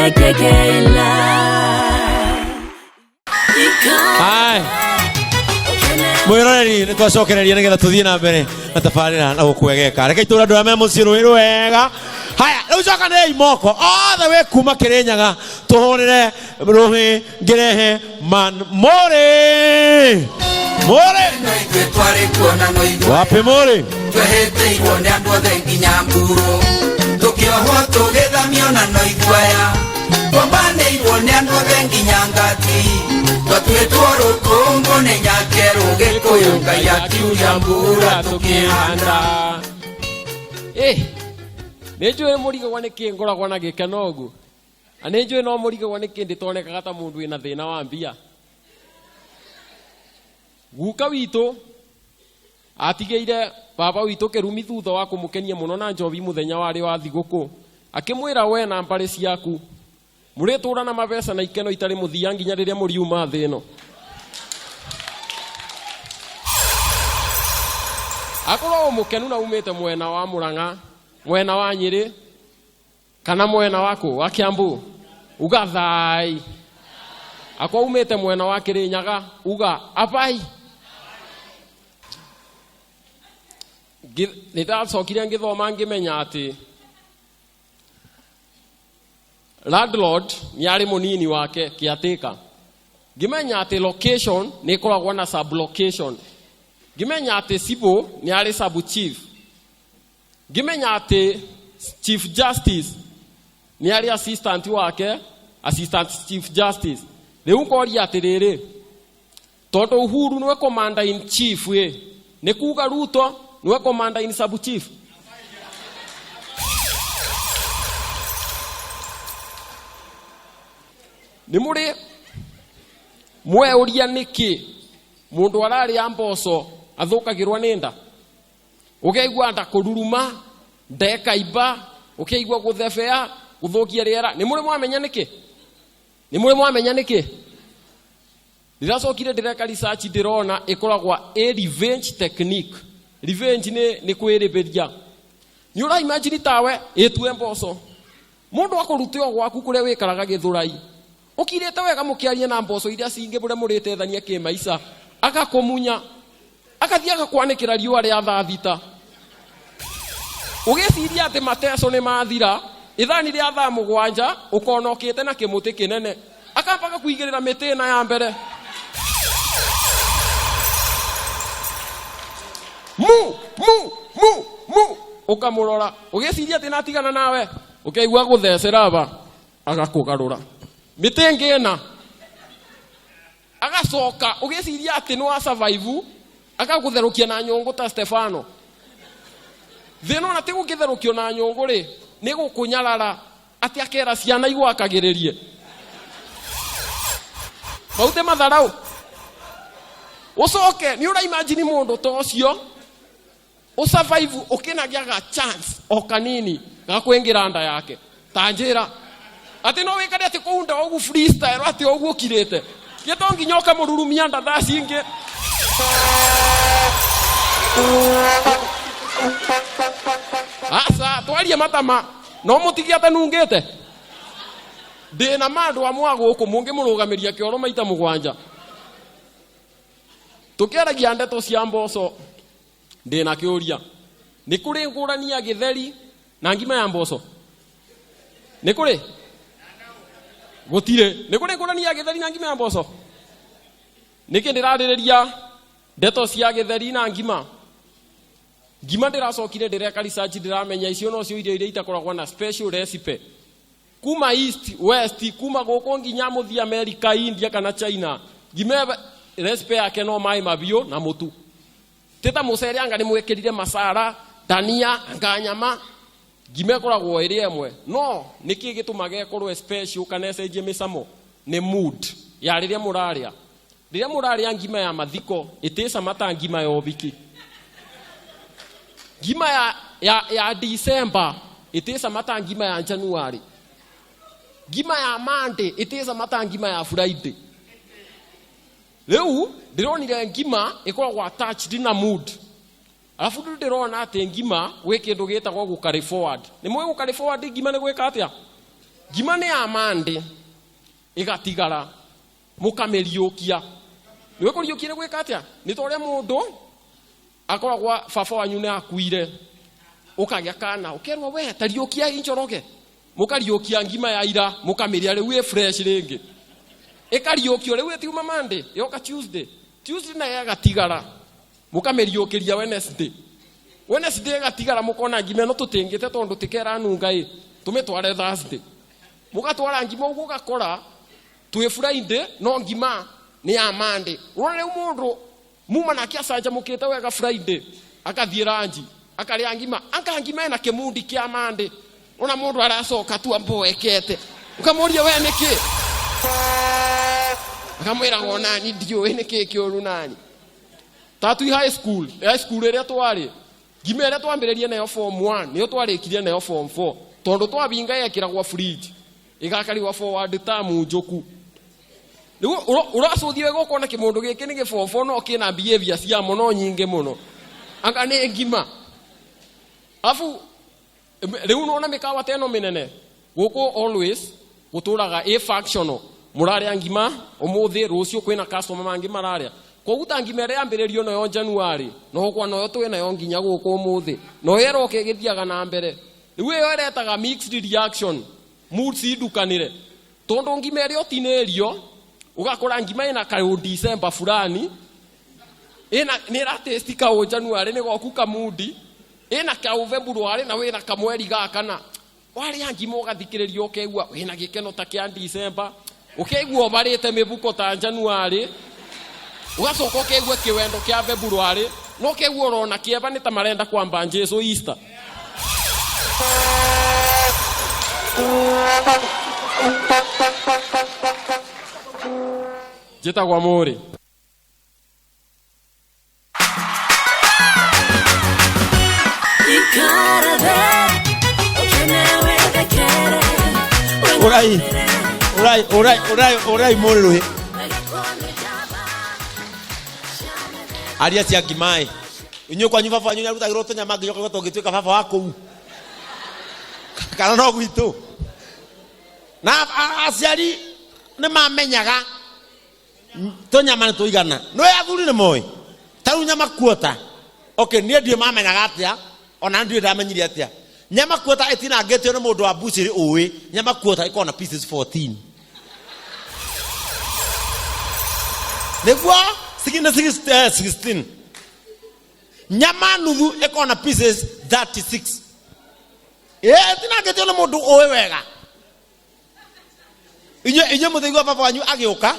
KKK Live. Hai. Mwiroreri nä twacokereria nä getha tå thiä na mbere na tabarä na gå kwegeka. Reke itå ra andå arä a me må ciä rå wega. Haya, rä u cokanä moko othe wä kuma kä rä nyaga tå hå rä re rå hä ngä rehe man må rä må rä No ithuĩ twarĩ kuona no ithuĩ wapä må rä twehĩtĩirwo nĩ andũ othe nginya mburu tũkĩohwo tũgĩthamio na no ithuaya twambanĩirwo nĩ andũ othe nginya ngati twatuĩtwo rũkũngũ nĩ nyakerũ gĩkũyũ ngai akiuria mbura tũkĩhanda. Ĩ nä njå ä må rigagwo nä kä ngoragwo na gä keno å guo na nä njå ä no må rigagwo nä kä ndä tonekaga ta må ndå wä na thä na wa mbia. Guka witå atigä ire baba witå kä rumi thutha wa kå må kenia må no na njobi må thenya warä wa thigå akä mwä ra we na mbarä ciaku må rä tå ra na mabeca na ikeno itarä må thia nginya rä rä a må riuma thä ä no. Akorwo må kenu na umä te mwena wa Murang'a, mwena wa Nyĩrĩ kana mwena wa kũ wa Kiambu, uga thai. Akorwo umĩte mwena wa Kĩrĩnyaga, uga abai. Nĩ ndacokire ngĩthoma ngĩmenya atĩ landlord nĩ arĩ mũnini wake kĩatĩka. Ngĩmenya atĩ location nĩ ĩkoragwo na sublocation. Ngĩmenya atĩ cibũ nĩ arĩ sub chief. Ngĩmenya atĩ chief justice nĩ arĩ assistant wake, assistant chief justice. Rĩu ngoria atĩrĩrĩ, tondũ Uhuru nĩwe commander in chief ĩ, nĩ kuga Ruto nĩwe commander in sub chief? Nĩ mũrĩ mweũria nĩkĩ mũndũ ararĩa mboco athũkagĩrwo nĩ nda? Ũkaigua nda kũruruma, nda ĩkaimba, ũkaigua gũthebea, gũthũkia rĩera. Nĩ mũrĩ mwamenya nĩkĩ? Nĩ mũrĩ mwamenya nĩkĩ? Ndĩracokire ndĩreka research, ndĩrona ĩkoragwo ĩ revenge technique. Revenge nĩ kwĩrĩbĩria. Nĩ ũra imagine tawe ĩtue mboco, mũndũ akũrute o gwaku kũrĩa wĩkaraga gĩthũrai, ũkirĩte wega mũkĩaria na mboco iria cingĩ mũrĩa mũrĩtethania kĩmaica, agakũmunya, akathiĩ agakwanĩkĩra riũa rĩa thaa 6, ũgĩciria atĩ mateco nĩ mathira. Ithani rĩa thaa 7 ũkona ũkĩte na kĩmũtĩ kĩnene, akamba gakũigĩrĩra mĩtĩ ĩna ya mbere mu mu mu mu, ũkamũrora ũgĩciria atĩ natigana nawe, ũkaigua gũthecera ba, agakũgarũra mĩtĩ ĩngĩ ĩna, agacoka ũgĩciria atĩ nĩ wa survive, agagũtherũkia na nyũngũ ta Stefano. Thĩna ona ti gũkĩtherũkio na nyũngũ rĩ, nĩ gũkũnyarara atĩ akera ciana igwakagĩrĩrie maute matharau. Ũcoke nĩ ũra imagine mũndũ ta ũcio ũsurvive ũkĩnagĩaga chance o kanini ga kũingĩra nda yake, ta njĩra atĩ no wĩkare atĩ kũu nda ũguo freestyle atĩ ũguo ũkirĩte gĩto nginya ũkamũrurumia nda thaa cingĩ. Aca twarie matama no mũtige atanungĩte. Ndĩna ma andũ amwe a gũkũ mũngĩmũrũgamĩria kĩoro maita 7. Tũkĩaragia ndeto cia mboco, ndĩna kĩũria, nĩ kũrĩ ngũrani ya gĩtheri na ngima ya mboco? Nĩ kũrĩ? Gũtirĩ. Nĩ kũrĩ ngũrani ya gĩtheri na ngima ya mboco? Nĩkĩ ndĩrarĩrĩria ndeto cia gĩtheri na ngima? Ngima ndĩracokire ndĩreka research, ndĩramenya icio nocio irio iria itakoragwo na special recipe kuma east, west, kuma gũkũ nginya mũthia America, India kana China. Ngima recipe yake no maĩ mabiũ na mũtu. Ti ta mũcere anga nĩ mwĩkĩrire masara, dania, anga nyama. Ngima ĩkoragwo ĩrĩ ĩmwe. No nĩkĩ gĩtũmaga ĩkorwo special kana ĩcenjie mĩcamo? Nĩ mood ya rĩrĩa mũrarĩa. Rĩrĩa mũrarĩa ngima ya mathiko ĩtĩcama ta ngima ya ũhiki. Ngima ya December ĩtĩcama ta ngima ya January. Ngima ya Monday ĩtĩcama ta ngima ya Friday. Rĩu ndĩronire ngima ĩkoragwo attached na mood. Alafu rĩu ndĩrona atĩ ngima gwĩ kĩndũ gĩtagwo gũ carry forward. Nĩ mũĩ gũ carry forward ngima nĩ gwĩka atĩa? Ngima nĩ ya Monday ĩgatigara mũkamĩriũkia. Nĩwe kũriũkia nĩ gwĩka atĩa? Nĩ ta ũrĩa mũndũ akoragwo baba wanyu nĩ akuire, ũkagĩa kana ũkerwo we ta riũkia Njoroge, mũkariũkia ngima ya ira mũkamĩrĩa rĩu ĩ fresh rĩngĩ, ĩkariũkio rĩu ĩtiuma Monday yoka Tuesday, Tuesday nayo ĩgatigara mũkamĩriũkĩria Wednesday, Wednesday ĩgatigara mũkona ngima ĩno tũtĩngĩte tondũ tĩkeranunga ĩ tũmĩtware Thursday, mũgatwara ngima ũguo ũgakora twĩ Friday no ngima nĩ ya Monday. Ũrona rĩu mũndũ muma nake acanjamũkĩte wega Friday akathiĩ ranji akarĩa ngima, anga ngima ĩna kĩmundi kĩa Monday, ona mũndũ aracoka tu amboekete, ũkamũria we nĩkĩ, akamwĩra onani ndiũĩ nĩkĩ kĩũru nani. Tatui high school, high school ĩrĩa twarĩ ngima ĩrĩa twambĩrĩrie nayo form 1 nĩyo twarĩkirie nayo form 4, tondũ twabinga yekĩragwo fridge ĩgakariwa forward ta munjuku. Rĩu ũracũthia wega ũkona kĩmũndũ gĩkĩ nĩ gĩbobo no kĩna behavior cia mũno nyingĩ mũno, anga nĩ ngima. Afu rĩu nona mĩkawa ta ĩno mĩnene gũkũ always gũtũraga ĩ functional, mũrarĩa ngima ũmũthĩ rũciũ kwĩna customer mangĩ mararĩa, koguo ta ngima ĩrĩa yambĩrĩrio nayo January no kwa noyo twĩ nayo nginya gũkũ ũmũthĩ, no ĩroka ĩgĩthiaga na mbere. Rĩu ĩyo ĩretaga mixed reaction, moods indukanĩre, tondũ ngima ĩrĩa ũtinĩrio ũgakora ngima ĩna kaũ December fulani, ĩna nĩ ĩra taste kaũ January nĩ goku kamundi, ĩna kaũ February na wĩna kamweri ga kana. Warĩa ngima ũgathikĩrĩria ũkeigua wĩna gĩkeno ta kĩa December, ũkeigua ũbarĩte mĩbuko ta January, ũgacoka ũkeigua kĩwendo kĩa February, no ũkeigua ũrona kĩeva nĩ ta marenda kwamba Jesu Easter. Njĩtagwo Mũrĩ. Urai, urai, urai, urai, urai mũrĩ rũhĩ. Aria cia ngima ĩ. Inyuĩ kwanyu baba wanyu nĩarutagĩrwo tũnyama nginya ũkaigua tũngĩtuĩka baba wa kũu. Kana no gwitũ. Na aciari nĩ mamenyaga tũnyama nĩ tũigana. Nĩ athuri nĩ moĩ. Ta rĩu nyama kuota. Okay, niĩ ndiũĩ mamenyaga atĩa, ona ndiũĩ ndamenyire atĩa. Nyama kuota ĩtinangĩtio nĩ mũndũ wa mbucĩrĩ ũĩ. Nyama kuota ĩkoragwo na pieces 14. Nĩguo 16. Nyama nuthu ĩkoragwo na pieces 36. Ĩtinangĩtio nĩ mũndũ ũĩ wega. Inyuĩ mũthaigua baba wanyu agĩũka,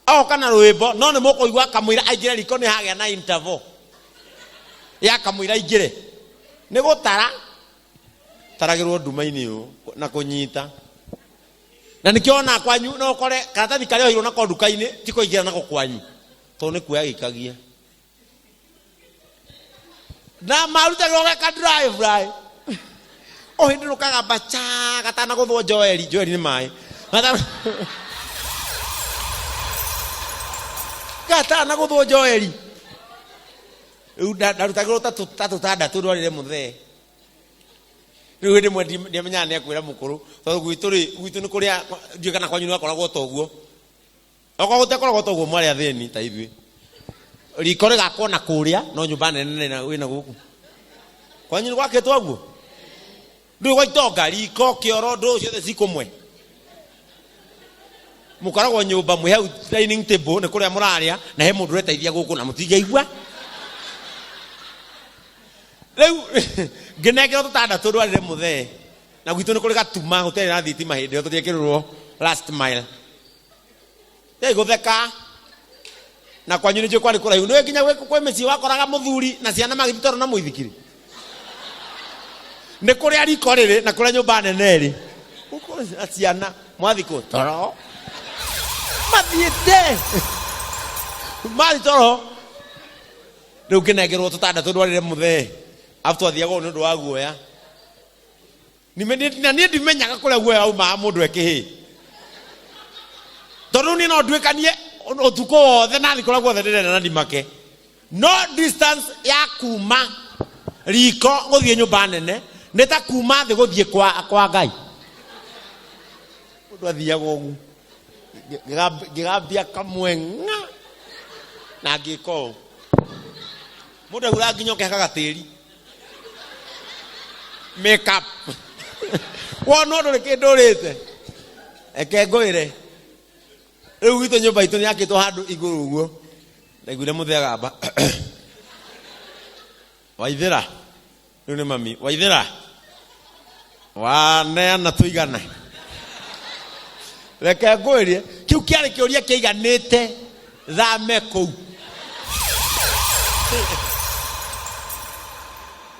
agoka na rwĩmbo, no nĩ mũkũigua akamwĩra aingĩre riko nĩ hagĩa na interval ya kamũira aingĩre. Nĩ gũtara taragĩrwo nduma-inĩ ũũ na kũnyita. Na nĩkĩo ona kwanyu no ũkore karatathi karĩa oirwo nako nduka-inĩ ti kũingĩra nako kwanyu, tondũ nĩ kuoya gĩkagia. Na marutagĩrwo geka dry fry. O hĩndĩ rũkagamba cha gatanagũthwo Joeli, Joeli nĩ maĩ. Gatanagũthwo Joeli. Rĩu ndarutagĩrwo ta tũtandatũ ndwarĩre mũthee. Rĩu hĩndĩ ĩmwe ndiamenyaga nĩ ekwĩra mũkũrũ, tondũ gwitũ rĩ, gwitũ nĩ kũrĩa, ndiũĩ kana kwanyu nĩ gwakoragwo ta ũguo. Okorwo gũtiakoragwo ta ũguo mwarĩ athĩni ta ithuĩ. Riko rĩgakwo na kũrĩa, no nyũmba nene wĩna gũkũ. Kwanyu nĩ gwakĩtwo ũguo? Ndũĩ gwa itonga, riko, kĩoro, ndũũ ciothe ci kũmwe. Mũkoragwo nyũmba mwĩ hau dining table nĩ kũrĩa mũrarĩa, na he mũndũ ũreteithia gũkũ na mũtingĩigua. Rĩu ngĩnengerwo tũtandatũ ndwarĩre mũthee, na gwitũ nĩ kũrĩ gatuma, gũtiarĩ na thitima hĩndĩ ĩyo, tũtiekĩrĩrwo last mile. Ndĩ gũtheka. Na kwanyu nĩ njũĩ kwarĩ kũraihu. Nĩũĩ nginya kwĩ mĩciĩ wakoraga mũthuri na ciana magĩthiĩ toro na mũithikiri. Nĩ kũrĩa riko rĩrĩ na kũrĩa nyũmba nene ĩrĩ. Ũkũ na ciana mwathiĩ kũ toro. Mathiĩte. Mathiĩ toro. Rĩu ngĩnengerwo tũtandatũ ndwarĩre mũthee. Arabu twathiaga ũũ nĩ ũndũ wa guoya. Na niĩ ndimenyaga kũrĩa guoya waumaga mũndũ ekĩhĩ. Tondũ niĩ no nduĩkanie ũtukũ wothe na thiĩ kũrĩa guothe ndĩrenda na ndimake. No distance ya kuma riko gũthiĩ nyũmba nene nĩ ta kuma thĩ gũthiĩ kwa Ngai. Mũndũ athiaga ũguo. Ngĩgambia kamwe ng'a na ngĩka ũũ. Mũndũ aiguraga nginya ũkĩhakaga tĩri. Make up. Wona ũndũ kĩndũ ũrĩte. Reke ngwĩre. Rĩu gwitũ nyũmba itũ nĩ yakĩtwo handũ igũrũ ũguo. Ndaiguire mũthee agamba. Waithĩra. Rĩu nĩ mami. Waithĩra. Waneana tũigana. Reke ngwĩrie, kĩu kĩarĩ kĩũria kĩiganĩte thame kũu.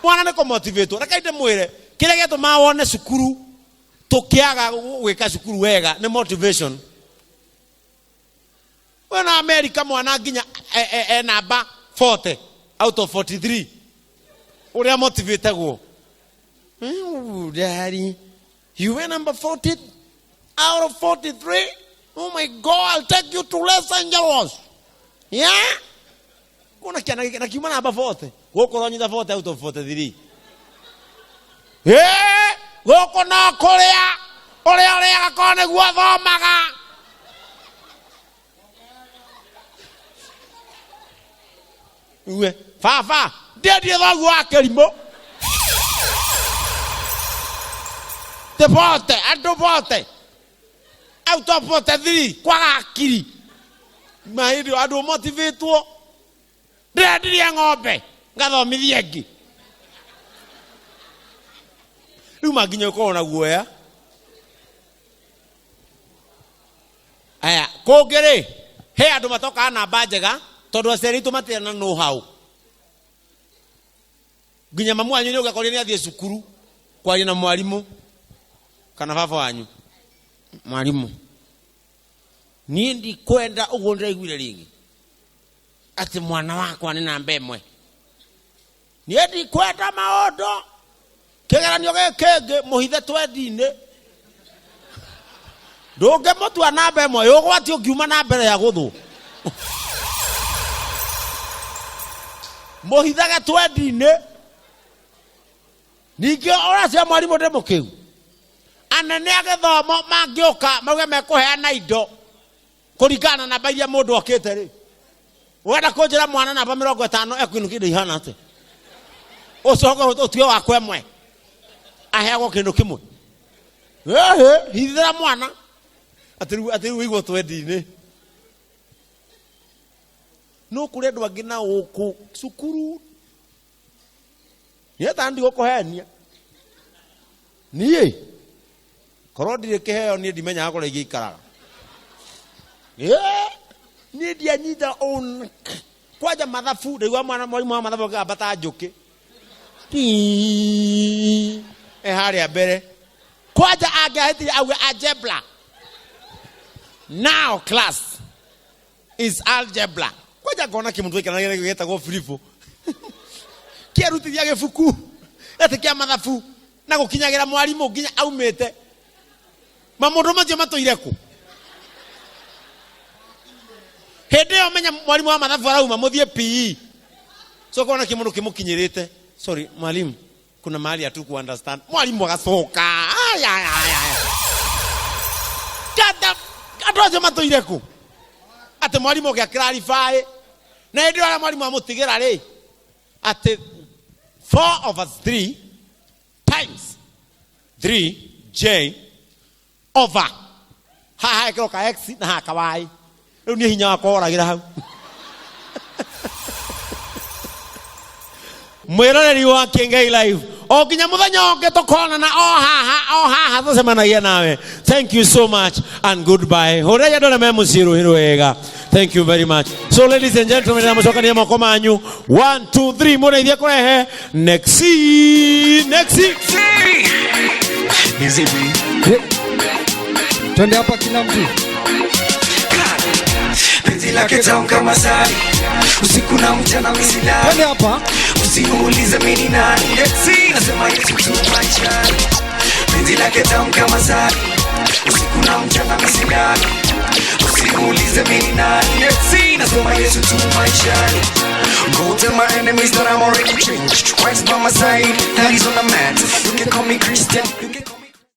Mwana nĩ kũmotivatwo. Reke ndĩmwĩre, kĩrĩa gĩatũmaga wone cukuru tũkĩaga gwĩka cukuru wega nĩ motivation. We na America mwana nginya e namba 40 out of 43 ũrĩa motivategwo. Oh, daddy, you were number 40 out of 43. Oh my God, I'll take you to Los Angeles. Yeah? Kuna kiana gĩkĩ na kiuma namba 40. Gũkũ ũronyita 40 out of 43. Eh, gũkũ no kũrĩa ũrĩa ũrĩaga korwo nĩguo thomaga. Uwe, baba, ndendie thoguo wa kĩrimũ. Te bote, andũ bote. Out of 43, kwaga akiri. Ma hĩndĩ ĩyo andũ motivatwo. Ndĩrendirie ng'ombe, ngathomithie ĩngĩ. Rĩu manginya ũkorwo na guoya. Aya, kũngĩ rĩ, he andũ matokaga namba njega tondũ aciari aitũ matirĩ na know how. Nginya mamu wanyu nĩ ũngĩakorire nĩ athiĩ cukuru kwaria na mwarimũ kana baba wanyu. Mwarimũ, niĩ ndikwenda ũguo ndĩraiguire rĩngĩ atĩ mwana wakwa nĩ namba ĩmwe. Niĩ ndikwenda maũndũ kĩgeranio gĩkĩ kĩngĩ mũhithe twendi-inĩ. Ndũngĩmũtua namba ĩmwe ũgwati ũngiuma na mbere ya gũthwo. Mũhithage twendi-inĩ. Ningĩ ũracia mwarimũ ndĩ mũkĩgu. Anene a gĩthomo mangĩũka mauge mekũheana indo kũringana na namba iria mũndũ okĩte rĩ. Wenda kũnjĩra mwana namba mĩrongo ĩtano ekũinũkia indo ihana atĩa? Ũcoke ũtue wakwa ĩmwe. Aheagwo kĩndũ kĩmwe. Ĩhĩ, hithĩra mwana. Atĩ rĩu ũigwo twendi-inĩ. No kũrĩ andũ angĩ na gũkũ cukuru. Niĩ ta ndigũkũhenia. Niĩ korwo ndirĩ kĩheo niĩ ndimenyaga kũrĩa ingĩikaraga. Niĩ ndianyita ũũ kwanja mathabu ndaigua mwana mwarimũ wa mathabu akĩgamba ta njũkĩ. Tii. E harĩa mbere. Kwanja angĩahĩtire auge algebra. Now class is algebra. Kwanja ngona kĩmũndũ gĩkĩranagia gĩtagwo Filipo. Kĩarutithia gĩbuku atĩ kĩa mathabu na gũkinyagĩra mwarimũ nginya aumĩte. Mamũndũ macio matũire kũ? Hĩndĩ ĩyo menya mwarimũ wa mathabu arauma mũthiĩ PE. So kona kĩmũndũ kĩmũkinyĩrĩte. Sorry, mwalimu, kuna mahali hatuku understand. Mwalimu agacoka. Aya aya aya. Kata andũ acio matũire kũ? Atĩ mwarimũ oke clarify. Na hĩndĩ ĩyo arĩa mwarimũ amũtigĩra rĩ, atĩ 4 over 3 times 3j over haha hekĩrwo ka x na haha ka y. Rĩu niĩ hinya wakwa woragĩra hau. Mwĩroreri wa Kĩengei Live o nginya mũthenya ũngĩ tũkonana o haha tũcemanagia nawe. Thank you so much and goodbye. Hũrĩrai andũ arĩa me mũciĩ rũhĩ rwega. Thank you very much. So ladies and gentlemen, namũcokania moko manyu. 1 2 3 mũndeithie kũrehe next next. Twende hapa kila mtu. Penzi lake tamu kama asali, usiku na mchana mimi silali. Twende hapa. Usiniulize mimi ni nani, nasema Yesu tu maishani. Penzi lake tamu kama asali, usiku na mchana mimi silali. Usiniulize mimi ni nani, nasema Yesu tu maishani. Go tell my enemies that I'm already changed. Christ by my side, that is on the mat. You can call me Christian, you can call